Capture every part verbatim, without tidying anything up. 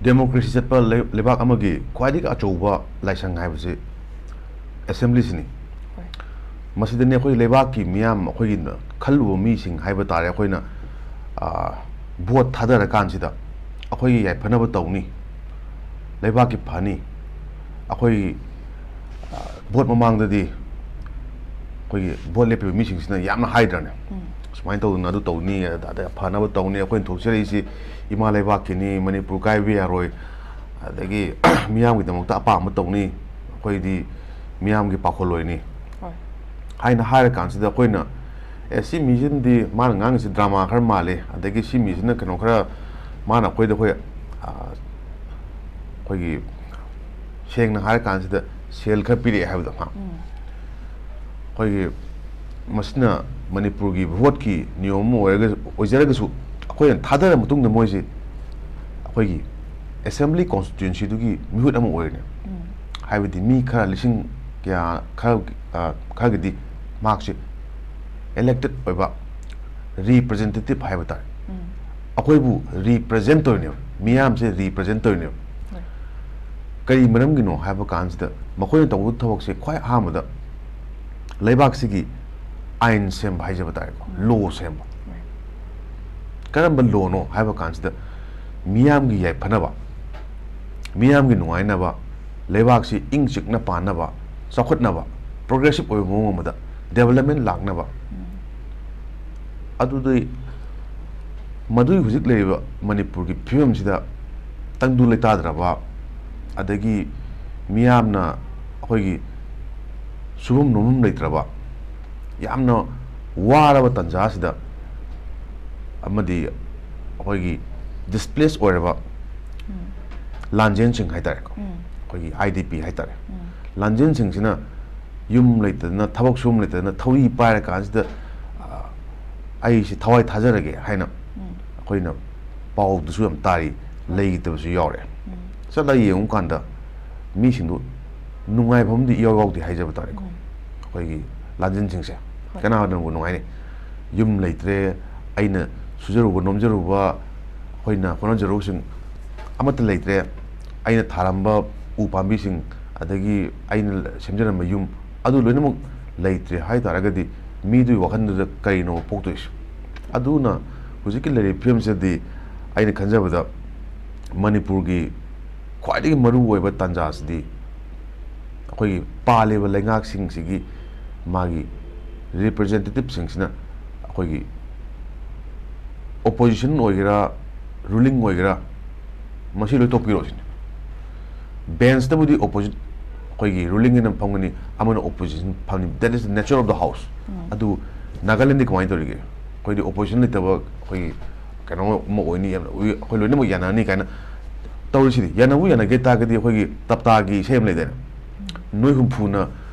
Democracy ꯆꯠꯄ ꯂꯩ- ꯂꯩꯕꯥꯛ ꯑꯃꯒꯤ ꯈ꯭ꯋꯥꯏꯗꯒꯤ ꯑꯆꯧꯕ ꯂꯥꯏꯁꯪ ꯍꯥꯏꯕꯁꯤ ꯑꯦꯁꯦꯝꯕ꯭ꯂꯤꯁꯤꯅꯤ꯫ ꯍꯣꯏ꯫ ꯃꯁꯤꯗꯅꯤ ꯑꯩꯈꯣꯏ ꯂꯩꯕꯥꯛꯀꯤ ꯃꯤꯌꯥꯝ, ꯑꯩꯈꯣꯏꯒꯤ ꯈꯜꯂꯨꯕ ꯃꯤꯁꯤꯡ ꯍꯥꯏꯕ ꯇꯥꯔꯦ, ꯑꯩꯈꯣꯏꯅ, ꯑ, ꯚꯣꯠ ꯊꯥꯗꯔꯀꯥꯟꯁꯤꯗ ꯑꯩꯈꯣꯏꯒꯤ ꯌꯥꯏꯐꯅꯕ ꯇꯧꯅꯤ, ꯂꯩꯕꯥꯛꯀꯤ ꯐꯅꯤ, ꯑꯩꯈꯣꯏꯒꯤ, ꯑ, ꯚꯣꯠ ꯃꯃꯥꯡꯗꯗꯤ ꯑꯩꯈꯣꯏꯒꯤ ꯚꯣꯠ ꯂꯦꯞꯄꯤꯕ ꯃꯤꯁꯤꯡꯁꯤꯅ ꯌꯥꯝꯅ ꯍꯥꯏꯗ꯭ꯔꯅꯦ, ꯎꯝ꯫ ꯁꯨꯃꯥꯏꯅ ꯇꯧꯗꯅ ꯑꯗꯨ ꯇꯧꯅꯤ, ꯑꯗ ꯐꯅꯕ ꯇꯧꯅꯤ, ꯑꯩꯈꯣꯏꯅ ꯊꯣꯛꯆꯔꯛꯏꯁꯤ ꯏꯃꯥ ꯂꯩꯕꯥꯛꯀꯤꯅꯤ, ꯃꯅꯤꯄꯨꯔ ꯀꯥꯏꯕ ꯌꯥꯔꯣꯏ, ꯑꯗꯒꯤ ꯃꯤꯌꯥꯝꯒꯤꯗꯃꯛꯇ ꯑꯄꯥꯝꯕ ꯇꯧꯅꯤ, ꯑꯩꯈꯣꯏꯗꯤ ꯃꯤꯌꯥꯝꯒꯤ ꯄꯥꯈꯣꯜꯂꯣꯏꯅꯤ ꯍꯣꯏ꯫ ꯍꯥꯏꯅ ꯍꯥꯏꯔꯀꯥꯟꯁꯤꯗ ꯑꯩꯈꯣꯏꯅ, "ꯑꯦ, ꯁꯤ ꯃꯤꯁꯤꯅꯗꯤ ꯃꯥꯅ ꯉꯥꯡꯉꯤꯁꯤ ꯗ꯭ꯔꯃꯥ ꯈꯔ ꯃꯥꯜꯂꯦ, ꯑꯗꯒꯤ ꯁꯤ ꯃꯤꯁꯤꯅ ꯀꯩꯅꯣ ꯈꯔ, ꯃꯥꯅ ꯑꯩꯈꯣꯏꯗ ꯑꯩꯈꯣꯏ, ꯑ, ꯑꯩꯈꯣꯏꯒꯤ ꯁꯦꯡꯅ ꯍꯥꯏꯔꯀꯥꯟꯁꯤꯗ ꯁꯦꯜ ꯈꯔ ꯄꯤꯔꯛꯑꯦ" ꯍꯥꯏꯕꯗꯣ, ꯍꯥ? ꯎꯝ꯫ ꯑꯩꯈꯣꯏꯒꯤ ꯃꯁꯤꯅ ꯃꯅꯤꯄꯨꯔꯒꯤ ꯚꯣꯠꯀꯤ ꯅꯤꯌꯣꯝ ꯑꯃ ꯑꯣꯏꯔꯒ, ꯑꯣꯏꯖꯔꯒꯁꯨ, ꯑꯩꯈꯣꯏꯅ ꯊꯥꯗꯔ ꯃꯇꯨꯡꯗ ꯃꯣꯏꯁꯤ ꯑꯩꯈꯣꯏꯒꯤ ꯑꯦꯁꯦꯝꯕ꯭ꯂꯤ ꯀꯣꯟꯁꯇꯤꯇ꯭ꯋꯦꯟꯁꯤꯗꯨꯒꯤ ꯃꯤꯍꯨꯠ ꯑꯃ ꯑꯣꯏꯔꯤꯅꯦ꯫ ꯎꯝ꯫ ꯍꯥꯏꯕꯗꯤ ꯃꯤ ꯈꯔ ꯂꯤꯁꯤꯡ ꯀꯌꯥ ꯈꯔ, ꯑ, ꯈꯔꯒꯤꯗꯤ ꯃꯍꯥꯛꯁꯤ ꯏꯂꯦꯛꯇꯦꯠ ꯑꯣꯏꯕ, ꯔꯤꯄ꯭ꯔꯖꯦꯟꯇꯦꯇꯤꯞ ꯍꯥꯏꯕ ꯇꯥꯔꯦ, ꯎꯝ꯫ ꯑꯩꯈꯣꯏꯕꯨ ꯔꯤꯄ꯭ꯔꯖꯦꯟ ꯇꯧꯔꯤꯅꯦꯕ, ꯃꯤꯌꯥꯝꯁꯦ ꯔꯤꯄ꯭ꯔꯖꯦꯟ ꯇꯧꯔꯤꯅꯦꯕ꯫ ꯍꯣꯏ꯫ ꯀꯔꯤ ꯃꯔꯝꯒꯤꯅꯣ ꯍꯥꯏꯕ ꯀꯥꯟꯁꯤꯗ, ꯃꯈꯣꯏꯅ ꯇꯧꯕ ꯊꯕꯛꯁꯦ ꯈ꯭ꯋꯥꯏ ꯑꯍꯥꯟꯕꯗ ꯂꯩꯕꯥꯛꯁꯤꯒꯤ ꯑꯥꯏꯟ ꯁꯦꯝꯕ ꯍꯥꯏꯖꯕ ꯇꯥꯔꯦꯀꯣ, ꯎꯝ꯫ ꯂꯣ ꯁꯦꯝꯕ꯫ ꯍꯣꯏ꯫ ꯀꯔꯝꯕ ꯂꯣꯅꯣ ꯍꯥꯏꯕ ꯀꯥꯟꯁꯤꯗ, ꯃꯤꯌꯥꯝꯒꯤ ꯌꯥꯏꯐꯅꯕ, ꯃꯤꯌꯥꯝꯒꯤ ꯅꯨꯡꯉꯥꯏꯅꯕ, ꯂꯩꯕꯥꯛꯁꯤ ꯏꯪ ꯆꯤꯛꯅ ꯄꯥꯟꯅꯕ, ꯆꯥꯎꯈꯠꯅꯕ, ꯄ꯭ꯔꯣꯒ꯭ꯔꯦꯁꯤꯞ ꯑꯣꯏꯕ ꯃꯑꯣꯡ ꯑꯃꯗ ꯗꯦꯕꯂꯞꯃꯦꯟ ꯂꯥꯛꯅꯕ꯫ ꯎꯝ꯫ ꯑꯗꯨꯗꯤ ꯃꯗꯨꯒꯤ ꯍꯧꯖꯤꯛ ꯂꯩꯔꯤꯕ ꯃꯅꯤꯄꯨꯔꯒꯤ ꯐꯤꯕꯝꯁꯤꯗ ꯇꯪꯗꯨ ꯂꯩꯇꯥꯗ꯭ꯔꯕ, ꯑꯗꯒꯤ ꯃꯤꯌꯥꯝꯅ ꯑꯩꯈꯣꯏꯒꯤ ꯁꯨꯐꯝ ꯅꯣꯝꯐꯝ ꯂꯩꯇ꯭ꯔꯕ, ꯌꯥꯝꯅ ꯋꯥꯔꯕ ꯇꯥꯟꯖꯥꯁꯤꯗ, ꯑꯃꯗꯤ ꯑꯩꯈꯣꯏꯒꯤ ꯗꯤꯁꯄ꯭ꯂꯦꯁ ꯑꯣꯏꯔꯕ ꯎꯝ꯫ ꯂꯥꯟꯖꯦꯟꯁꯤꯡ ꯍꯥꯏꯇꯥꯔꯦꯀꯣ, ꯎꯝ꯫ ꯑꯩꯈꯣꯏꯒꯤ ꯑꯥꯏ ꯗꯤ ꯄꯤ ꯍꯥꯏꯇꯥꯔꯦ, ꯎꯝ꯫ ꯂꯥꯟꯖꯦꯟꯁꯤꯡꯁꯤꯅ ꯌꯨꯝ ꯂꯩꯇꯗꯅ, ꯊꯕꯛ ꯁꯨꯐꯝ ꯂꯩꯇꯗꯅ ꯊꯧꯔꯤ ꯄꯥꯏꯔ ꯀꯥꯟꯁꯤꯗ, ꯑ, "ꯑꯩꯁꯤ ꯊꯋꯥꯏ ꯊꯥꯖꯔꯒꯦ" ꯍꯥꯏꯅ ꯎꯝ꯫ ꯑꯩꯈꯣꯏꯅ ꯄꯥꯎꯗꯁꯨ ꯌꯥꯝ ꯇꯥꯔꯤ, ꯂꯩꯈꯤꯗꯕꯁꯨ ꯌꯥꯎꯔꯦ꯫ ꯎꯝ꯫ ꯆꯠꯂꯒ ꯌꯦꯡꯉꯨ ꯀꯥꯟꯗ ꯃꯤꯁꯤꯡꯗꯨ ꯅꯨꯡꯉꯥꯏꯐꯝꯗꯤ ꯏꯌꯥꯎ ꯌꯥꯎꯗꯦ ꯍꯥꯏꯖꯕ ꯇꯥꯔꯦꯀꯣ꯫ ꯎꯝ꯫ ꯑꯩꯈꯣꯏꯒꯤ ꯂꯥꯟꯖꯦꯟꯁꯤꯡꯁꯦ ꯍꯣꯏ꯫ ꯀꯅꯥꯅꯕꯨ ꯅꯨꯡꯉꯥꯏꯅꯤ? ꯌꯨꯝ ꯂꯩꯇ꯭ꯔꯦ, ꯑꯩꯅ ꯁꯨꯖꯔꯨꯕ ꯅꯣꯝꯖꯔꯨꯕ, ꯑꯩꯈꯣꯏꯅ ꯍꯣꯠꯅꯖꯔꯨꯕꯁꯤꯡ ꯑꯃꯠꯇ ꯂꯩꯇ꯭ꯔꯦ, ꯑꯩꯅ ꯊꯥꯔꯝꯕ ꯎ ꯄꯥꯝꯕꯤꯁꯤꯡ, ꯑꯗꯒꯤ ꯑꯩꯅ ꯁꯦꯝꯖꯔꯝꯕ ꯌꯨꯝ, ꯑꯗꯨ ꯂꯣꯏꯅꯃꯛ ꯂꯩꯇ꯭ꯔꯦ ꯍꯥꯏ ꯇꯥꯔꯒꯗꯤ, ꯃꯤꯗꯨꯒꯤ ꯋꯥꯈꯜꯗꯨꯗ ꯀꯔꯤꯅꯣ ꯄꯣꯛꯇꯣꯏꯁꯦ? ꯑꯗꯨꯅ ꯍꯧꯖꯤꯛꯀꯤ ꯂꯩꯔꯤꯕ ꯐꯤꯕꯝꯁꯤꯗꯗꯤ ꯑꯩꯅ ꯈꯟꯖꯕꯗ ꯃꯅꯤꯄꯨꯔꯒꯤ ꯈ꯭ꯋꯥꯏꯗꯒꯤ ꯃꯔꯨꯑꯣꯏꯕ ꯇꯥꯟꯖꯥꯁꯤꯗꯤ ꯑꯩꯈꯣꯏꯒꯤ ꯄꯥꯜꯂꯤꯕ ꯂꯩꯉꯥꯛꯁꯤꯡꯁꯤꯒꯤ ꯃꯥꯒꯤ ꯔꯤꯄ꯭ꯔꯖꯦꯟꯇꯦꯇꯤꯞꯁꯤꯡꯁꯤꯅ ꯑꯩꯈꯣꯏꯒꯤ ꯑꯣꯄꯣꯖꯤꯁꯟ ꯑꯣꯏꯒꯦꯔꯥ, ꯔꯨꯂꯤꯡ ꯑꯣꯏꯒꯦꯔꯥ, ꯃꯁꯤ ꯂꯣꯏ ꯇꯣꯛꯄꯤꯔꯣ ꯁꯤꯅꯤ꯫ ꯕꯦꯟꯁꯇꯕꯨꯗꯤ ꯑꯣꯄꯣꯖꯤꯠ, ꯑꯩꯈꯣꯏꯒꯤ ꯔꯨꯂꯤꯡ ꯑꯣꯏꯅ ꯐꯝꯒꯅꯤ, ꯑꯃꯅ opposition ꯐꯝꯅꯤ, that is the nature of the house꯫ ꯑꯗꯨ ꯅꯥꯒꯥꯂꯦꯟꯗꯤ ꯀꯃꯥꯏꯅ ꯇꯧꯔꯤꯒꯦ? ꯑꯩꯈꯣꯏꯗꯤ ꯑꯣꯄꯣꯖꯤꯁꯟ ꯂꯩꯇꯕ ꯑꯩꯈꯣꯏꯒꯤ ꯀꯩꯅꯣ ꯑꯃ ꯑꯣꯏꯅꯤ, ꯌꯥꯝꯅ ꯎꯏ-, ꯑꯩꯈꯣꯏ ꯂꯣꯏꯅꯃꯛ ꯌꯥꯅꯔꯅꯤ ꯀꯥꯏꯅ ꯇꯧꯔꯤꯁꯤꯗꯤ꯫ ꯌꯥꯅꯕꯨ ꯌꯥꯅꯒꯦ ꯇꯥꯔꯒꯗꯤ ꯑꯩꯈꯣꯏꯒꯤ ꯇꯞꯇꯥꯒꯤ ꯏꯁꯩ ꯑꯃ ꯂꯩꯗꯥꯏꯅꯦ? ꯅꯣꯏ ꯍꯨꯝꯐꯨꯅ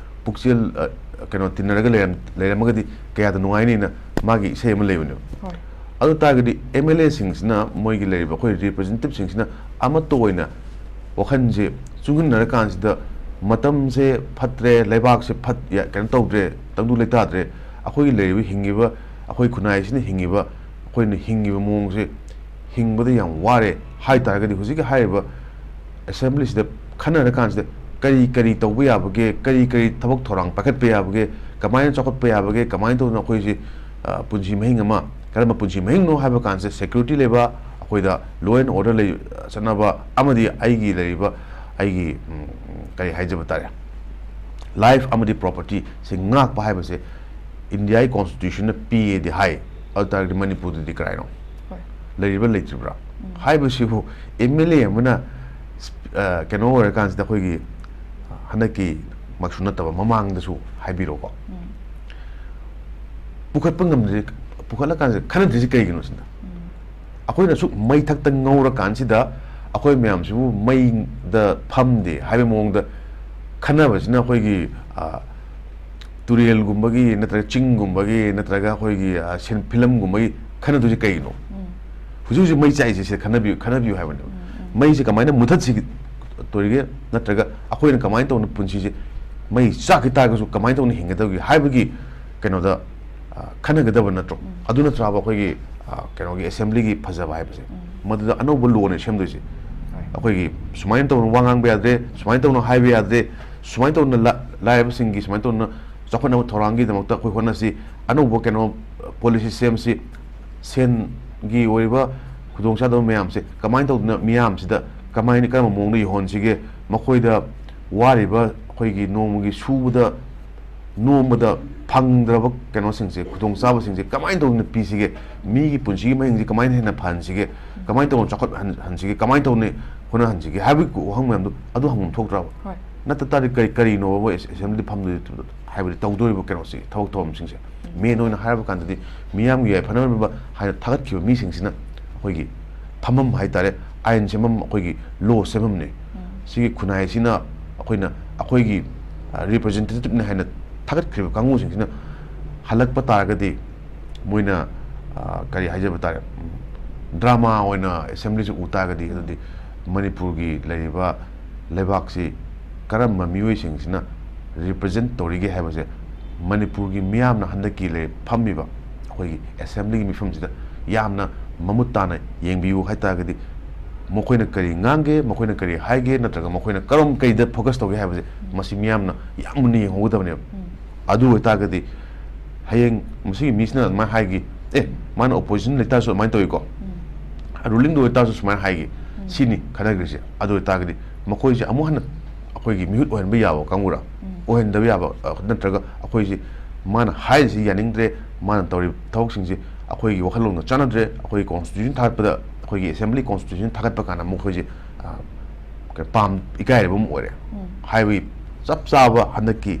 ꯄꯨꯛꯆꯦꯜ, ꯑ, ꯀꯩꯅꯣ, ꯇꯤꯟꯅꯔꯒ ꯂꯩꯔꯝ-, ꯂꯩꯔꯝꯃꯒꯗꯤ ꯀꯌꯥꯗ ꯅꯨꯡꯉꯥꯏꯅꯤꯅ ꯃꯥꯒꯤ ꯏꯁꯩ ꯑꯃ ꯂꯩꯕꯅꯦꯕ꯫ ꯍꯣꯏ꯫ ꯑꯗꯨ ꯇꯥꯔꯒꯗꯤ ꯑꯦꯝ ꯑꯦꯜ ꯑꯦꯁꯤꯡꯁꯤꯅ, ꯃꯣꯏꯒꯤ ꯂꯩꯔꯤꯕ ꯑꯩꯈꯣꯏ ꯔꯤꯄ꯭ꯔꯖꯦꯟꯇꯦꯇꯤꯞꯁꯤꯡꯁꯤꯅ ꯑꯃꯠꯇ ꯑꯣꯏꯅ ꯋꯥꯈꯜꯁꯦ ꯆꯨꯡꯁꯤꯟꯅꯔꯀꯥꯟꯁꯤꯗ, ꯃꯇꯝꯁꯦ ꯐꯠꯇ꯭ꯔꯦ, ꯂꯩꯕꯥꯛꯁꯦ ꯐꯠ-, ꯌꯥ-, ꯀꯩꯅꯣ ꯇꯧꯗ꯭ꯔꯦ, ꯇꯪꯗꯨ ꯂꯩꯇꯥꯗ꯭ꯔꯦ, ꯑꯩꯈꯣꯏꯒꯤ ꯂꯩꯔꯤꯕ ꯍꯤꯡꯉꯤꯕ ꯑꯩꯈꯣꯏ ꯈꯨꯟꯅꯥꯏꯁꯤꯅ ꯍꯤꯡꯉꯤꯕ, ꯑꯩꯈꯣꯏꯅ ꯍꯤꯡꯉꯤꯕ ꯃꯑꯣꯡꯁꯦ ꯍꯤꯡꯕꯗ ꯌꯥꯝ ꯋꯥꯔꯦ ꯍꯥꯏ ꯇꯥꯔꯒꯗꯤ, ꯍꯧꯖꯤꯛꯀꯤ ꯍꯥꯏꯔꯤꯕ ꯑꯦꯁꯦꯝꯕ꯭ꯂꯤꯁꯤꯗ ꯈꯟꯅꯔꯀꯥꯟꯁꯤꯗ ꯀꯔꯤ ꯀꯔꯤ ꯇꯧꯕ ꯌꯥꯕꯒꯦ, ꯀꯔꯤ ꯀꯔꯤ ꯊꯕꯛ ꯊꯧꯔꯥꯡ ꯄꯥꯏꯈꯠꯄ ꯌꯥꯕꯒꯦ, ꯀꯃꯥꯏꯅ ꯆꯥꯎꯈꯠꯄ ꯌꯥꯕꯒꯦ, ꯀꯃꯥꯏꯅ ꯇꯧꯗꯅ ꯑꯩꯈꯣꯏꯁꯤ, ꯑ, ꯄꯨꯟꯁꯤ ꯃꯍꯤꯡ ꯑꯃ, ꯀꯔꯝꯕ ꯄꯨꯟꯁꯤ ꯃꯍꯤꯡꯅꯣ ꯍꯥꯏꯕ ꯀꯥꯟꯁꯤꯗ ꯁꯦꯀ꯭ꯌꯨꯔꯤꯇꯤ ꯂꯩꯕ, ꯑꯩꯈꯣꯏꯗ law and order ꯂꯩ, ꯆꯠꯅꯕ, ꯑꯃꯗꯤ ꯑꯩꯒꯤ ꯂꯩꯔꯤꯕ ꯑꯩꯒꯤ, ꯎꯝ, ꯀꯔꯤ ꯍꯥꯏꯖꯕ ꯇꯥꯔꯦ, ꯂꯥꯏꯐ ꯑꯃꯗꯤ ꯄ꯭ꯔꯣꯄꯔꯇꯤꯁꯦ ꯉꯥꯛꯄ ꯍꯥꯏꯕꯁꯦ ꯏꯟꯗꯤꯌꯥꯒꯤ ꯀꯣꯟꯁꯇꯤꯇ꯭ꯌꯨꯁꯟꯅ ꯄꯤꯌꯦꯗꯤ ꯍꯥꯏ꯫ ꯑꯗꯨ ꯇꯥꯔꯒꯗꯤ ꯃꯅꯤꯄꯨꯔꯗꯗꯤ ꯀꯔꯥꯏꯅꯣ? ꯍꯣꯏ꯫ ꯂꯩꯔꯤꯕ꯭ꯔꯥ ꯂꯩꯇ꯭ꯔꯤꯕ꯭ꯔꯥ? ꯎꯝ꯫ ꯍꯥꯏꯕꯁꯤꯕꯨ ꯑꯦꯝ ꯑꯦꯜ ꯑꯦ ꯑꯃꯅ, ꯑ, ꯀꯩꯅꯣ ꯑꯣꯏꯔꯀꯥꯟꯁꯤꯗ, ꯑꯩꯈꯣꯏꯒꯤ ꯍꯟꯗꯛꯀꯤ ꯃꯛꯁꯨ ꯅꯠꯇꯕ ꯃꯃꯥꯡꯗꯁꯨ ꯍꯥꯏꯕꯤꯔꯣꯀꯣ꯫ ꯎꯝ꯫ ꯄꯨꯈꯠꯄ ꯉꯝꯗ꯭ꯔꯤ, ꯄꯨꯈꯠꯂꯀꯥꯟꯁꯤꯗ ꯈꯟꯅꯗ꯭ꯔꯤꯁꯤ ꯀꯩꯒꯤꯅꯣ ꯁꯤꯅ? ꯎꯝ꯫ ꯑꯩꯈꯣꯏꯅ ꯑꯁꯨꯛ ꯃꯩ ꯊꯛꯇ ꯉꯧꯔꯀꯥꯟꯁꯤꯗ ꯑꯩꯈꯣꯏ ꯃꯌꯥꯝꯁꯤꯕꯨ ꯃꯩꯗ ꯐꯝꯗꯦ ꯍꯥꯏꯕ ꯃꯑꯣꯡꯗ ꯈꯟꯅꯕꯁꯤꯅ ꯑꯩꯈꯣꯏꯒꯤ, ꯑ, ꯇꯨꯔꯦꯜꯒꯨꯝꯕꯒꯤ ꯅꯠꯇ꯭ꯔꯒ ꯆꯤꯡꯒꯨꯝꯕꯒꯤ ꯅꯠꯇ꯭ꯔꯒ ꯑꯩꯈꯣꯏꯒꯤ, ꯑ, ꯁꯤꯟ-, ꯐꯤꯂꯝꯒꯨꯝꯕꯒꯤ ꯈꯟꯅꯗꯣꯏꯁꯦ ꯀꯩꯒꯤꯅꯣ? ꯎꯝ꯫ ꯍꯧꯖꯤꯛ ꯍꯧꯖꯤꯛ ꯃꯩ ꯆꯥꯛꯏꯁꯦ ꯁꯤꯗ ꯈꯟꯅꯕꯤꯌꯨ, ꯈꯟꯅꯕꯤꯌꯨ ꯍꯥꯏꯕꯅꯦꯕ꯫ ꯎꯝ, ꯎꯝ꯫ ꯃꯩꯁꯦ ꯀꯃꯥꯏꯅ ꯃꯨꯊꯠꯁꯤꯒꯦ-, ꯇꯣꯔꯤꯒꯦ, ꯅꯠꯇ꯭ꯔꯒ ꯑꯩꯈꯣꯏꯅ ꯀꯃꯥꯏꯅ ꯇꯧꯅ ꯄꯨꯟꯁꯤꯁꯦ ꯃꯩ ꯆꯥꯛꯈꯤ ꯇꯥꯔꯒꯁꯨ ꯀꯃꯥꯏꯅ ꯇꯧꯅ ꯍꯤꯡꯒꯗꯕꯒꯦ ꯍꯥꯏꯕꯒꯤ ꯀꯩꯅꯣꯗ, ꯑ, ꯈꯟꯅꯒꯗꯕ ꯅꯠꯇ꯭ꯔꯣ? ꯎꯝ꯫ ꯑꯗꯨ ꯅꯠꯇ꯭ꯔꯕ ꯑꯩꯈꯣꯏꯒꯤ, ꯑ, ꯀꯩꯅꯣꯒꯤ ꯑꯦꯁꯦꯝꯕ꯭ꯂꯤꯒꯤ ꯐꯖꯕ ꯍꯥꯏꯕꯁꯦ? ꯎꯝ꯫ ꯃꯗꯨꯗ ꯑꯅꯧꯕ ꯂꯣꯅꯦ ꯁꯦꯝꯗꯣꯏꯁꯦ꯫ ꯑꯩꯈꯣꯏꯒꯤ ꯁꯨꯃꯥꯏꯅ ꯇꯧꯅ ꯋꯥ ꯉꯥꯡꯕ ꯌꯥꯗ꯭ꯔꯦ, ꯁꯨꯃꯥꯏꯅ ꯇꯧꯅ ꯍꯥꯏꯕ ꯌꯥꯗ꯭ꯔꯦ, ꯁꯨꯃꯥꯏꯅ ꯇꯧꯅ ꯂꯥ-, ꯂꯥꯏꯔꯕꯁꯤꯡꯒꯤ ꯁꯨꯃꯥꯏꯅ ꯇꯧꯅ ꯆꯥꯎꯈꯠꯅꯕ ꯊꯧꯔꯥꯡꯒꯤꯗꯃꯛꯇ ꯑꯩꯈꯣꯏ ꯍꯣꯠꯅꯁꯤ, ꯑꯅꯧꯕ ꯀꯩꯅꯣ policy ꯁꯦꯝꯁꯤ, ꯁꯦꯟꯒꯤ ꯑꯣꯏꯔꯤꯕ ꯈꯨꯗꯣꯡꯆꯥꯗꯕ ꯃꯌꯥꯝꯁꯦ ꯀꯃꯥꯏꯅ ꯇꯧꯗꯅ ꯃꯤꯌꯥꯝꯁꯤꯗ ꯀꯃꯥꯏꯅ, ꯀꯔꯝꯕ ꯃꯑꯣꯡꯗ ꯌꯧꯍꯟꯁꯤꯒꯦ, ꯃꯈꯣꯏꯗ ꯋꯥꯔꯤꯕ ꯑꯩꯈꯣꯏꯒꯤ ꯅꯣꯡꯃꯒꯤ ꯁꯨꯕꯗ ꯅꯣꯡꯃꯗ ꯐꯪꯗ꯭ꯔꯕ ꯀꯩꯅꯣꯁꯤꯡꯁꯦ, ꯈꯨꯗꯣꯡꯆꯥꯕꯁꯤꯡꯁꯦ ꯀꯃꯥꯏꯅ ꯇꯧꯗꯅ ꯄꯤꯁꯤꯒꯦ, ꯃꯤꯒꯤ ꯄꯨꯟꯁꯤꯒꯤ ꯃꯍꯤꯡꯁꯦ ꯀꯃꯥꯏꯅ ꯍꯦꯟꯅ ꯐꯍꯟꯁꯤꯒꯦ, ꯀꯃꯥꯏꯅ ꯇꯧꯅ ꯆꯥꯎꯈꯠꯍꯟ-, ꯍꯟꯁꯤꯒꯦ, ꯀꯃꯥꯏꯅ ꯇꯧꯅ ꯍꯣꯠꯅꯍꯟꯁꯤꯒꯦ ꯍꯥꯏꯕꯒꯤ ꯋꯥꯍꯪ ꯃꯌꯥꯝꯗꯣ, ꯑꯗꯨ ꯍꯪꯐꯝ ꯊꯣꯛꯇ꯭ꯔꯕ? ꯍꯣꯏ꯫ ꯅꯠꯇ ꯇꯥꯔꯗꯤ ꯀꯔꯤ, ꯀꯔꯤꯅꯣꯕ ꯑꯦꯁ-, assembly ꯐꯝꯗꯣꯏ ꯍꯥꯏꯕꯗꯤ ꯇꯧꯗꯣꯔꯤꯕ ꯀꯩꯅꯣꯁꯤ, ꯊꯕꯛ ꯊꯧꯔꯝꯁꯤꯡꯁꯦ? Main ꯑꯣꯏꯅ ꯍꯥꯏꯔꯕ ꯀꯥꯟꯗꯗꯤ ꯃꯤꯌꯥꯝꯒꯤ ꯌꯥꯏꯐꯅꯕ ꯍꯥꯏꯅ ꯊꯥꯒꯠꯈꯤꯕ ꯃꯤꯁꯤꯡꯁꯤꯅ ꯑꯩꯈꯣꯏꯒꯤ ꯐꯝꯐꯝ ꯍꯥꯏꯇꯥꯔꯦ, ꯑꯥꯏꯟ ꯁꯦꯝꯐꯝ, ꯑꯩꯈꯣꯏꯒꯤ law ꯁꯦꯝꯐꯝꯅꯤ꯫ ꯁꯤꯒꯤ ꯈꯨꯟꯅꯥꯏꯁꯤꯅ ꯑꯩꯈꯣꯏꯅ, ꯑꯩꯈꯣꯏꯒꯤ, ꯑ, representative ꯅꯤ ꯍꯥꯏꯅ ꯊꯥꯒꯠꯈ꯭ꯔꯤꯕ ꯀꯥꯡꯕꯨꯁꯤꯡꯁꯤꯅ ꯍꯜꯂꯛꯄ ꯇꯥꯔꯒꯗꯤ ꯃꯣꯏꯅ, ꯑ, ꯀꯔꯤ ꯍꯥꯏꯖꯕ ꯇꯥꯔꯦ, ꯎꯝ, drama ꯑꯣꯏꯅ assembly ꯁꯤ ꯎ ꯇꯥꯔꯒꯗꯤ, ꯑꯗꯨꯗꯤ ꯃꯅꯤꯄꯨꯔꯒꯤ ꯂꯩꯔꯤꯕ ꯂꯩꯕꯥꯛꯁꯤ ꯀꯔꯝꯕ ꯃꯤꯑꯣꯏꯁꯤꯡꯁꯤꯅ represent ꯇꯧꯔꯤꯒꯦ ꯍꯥꯏꯕꯁꯦ ꯃꯅꯤꯄꯨꯔꯒꯤ ꯃꯤꯌꯥꯝꯅ ꯍꯟꯗꯛꯀꯤ ꯂꯩ-, ꯐꯝꯃꯤꯕ ꯑꯩꯈꯣꯏꯒꯤ assembly ꯒꯤ ꯃꯤꯐꯝꯁꯤꯗ ꯌꯥꯝꯅ ꯃꯃꯨꯠ ꯇꯥꯅ ꯌꯦꯡꯕꯤꯌꯨ ꯍꯥꯏꯇꯥꯔꯒꯗꯤ, ꯃꯈꯣꯏꯅ ꯀꯔꯤ ꯉꯥꯡꯒꯦ, ꯃꯈꯣꯏꯅ ꯀꯔꯤ ꯍꯥꯏꯒꯦ, ꯅꯠꯇ꯭ꯔꯒ ꯃꯈꯣꯏꯅ ꯀꯔꯝ ꯀꯩꯗ focus ꯇꯧꯒꯦ ꯍꯥꯏꯕꯁꯦ ꯃꯁꯤ ꯃꯤꯌꯥꯝꯅ ꯌꯥꯝ ꯃꯨꯟꯅ ꯌꯦꯡꯍꯧꯒꯗꯕꯅꯦꯕ꯫ ꯑꯗꯨ ꯑꯣꯏꯇꯥꯔꯒꯗꯤ ꯍꯌꯦꯡ ꯃꯁꯤꯒꯤ ꯃꯤꯁꯤꯅ ꯑꯗꯨꯃꯥꯏꯅ ꯍꯥꯏꯈꯤ, "ꯑꯦ, ꯃꯥꯅ opposition ꯂꯩꯇꯥꯔꯁꯨ ꯑꯗꯨꯃꯥꯏꯅ ꯇꯧꯏꯀꯣ, ruling ꯗ ꯑꯣꯏꯇꯥꯔꯁꯨ ꯁꯨꯃꯥꯏꯅ ꯍꯥꯏꯈꯤ", ꯁꯤꯅꯤ ꯈꯟꯅꯈ꯭ꯔꯤꯁꯦ꯫ ꯑꯗꯨ ꯑꯣꯏꯇꯥꯔꯒꯗꯤ ꯃꯈꯣꯏꯁꯦ ꯑꯃꯨꯛ ꯍꯟꯅ ꯑꯩꯈꯣꯏꯒꯤ ꯃꯤꯍꯨꯠ ꯑꯣꯏꯍꯟꯕ ꯌꯥꯕ ꯀꯥꯡꯕꯨꯔꯥ? ꯑꯣꯏꯍꯟꯗꯕ ꯌꯥꯕ, ꯑ, ꯅꯠꯇ꯭ꯔꯒ ꯑꯩꯈꯣꯏꯁꯤ ꯃꯥꯅ ꯍꯥꯏꯔꯤꯁꯤ ꯌꯥꯅꯤꯡꯗ꯭ꯔꯦ, ꯃꯥꯅ ꯇꯧꯔꯤꯕ ꯊꯕꯛꯁꯤꯡꯁꯦ ꯑꯩꯈꯣꯏꯒꯤ ꯋꯥꯈꯜꯂꯣꯟꯒ ꯆꯥꯟꯅꯗ꯭ꯔꯦ, ꯑꯩꯈꯣꯏꯒꯤ constitution ꯊꯥꯒꯠꯄꯗ, ꯑꯩꯈꯣꯏꯒꯤ assembly constitution ꯊꯥꯒꯠꯄ ꯀꯥꯟꯗ ꯃꯈꯣꯏꯁꯦ, ꯑ, ꯀ-, ꯄꯥꯝ-, ꯏꯀꯥꯏꯔꯕ ꯑꯃ ꯑꯣꯏꯔꯦ꯫ ꯍꯥꯏꯕꯒꯤ ꯆꯞ ꯆꯥꯕ ꯍꯟꯗꯛꯀꯤ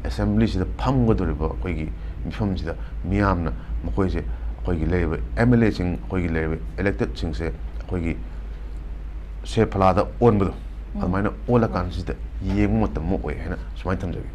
assembly ꯁꯤꯗ ꯐꯝꯒꯗꯧꯔꯤꯕ ꯑꯩꯈꯣꯏꯒꯤ ꯃꯤꯐꯝꯁꯤꯗ ꯃꯤꯌꯥꯝꯅ ꯃꯈꯣꯏꯁꯦ, ꯑꯩꯈꯣꯏꯒꯤ ꯂꯩꯔꯤꯕ M L A ꯁꯤꯡ, ꯑꯩꯈꯣꯏꯒꯤ ꯂꯩꯔꯤꯕ elected ꯁꯤꯡꯁꯦ ꯑꯩꯈꯣꯏꯒꯤ ꯁꯦ ꯐꯂꯥꯗ ꯑꯣꯟꯕꯗꯣ, ꯑꯗꯨꯃꯥꯏꯅ ꯑꯣꯜꯂꯀꯥꯟꯁꯤꯗ ꯌꯦꯡꯕ ꯃꯇꯝ ꯑꯃ ꯑꯣꯏ ꯍꯥꯏꯅ ꯁꯨꯃꯥꯏꯅ ꯊꯝꯖꯒꯦ꯫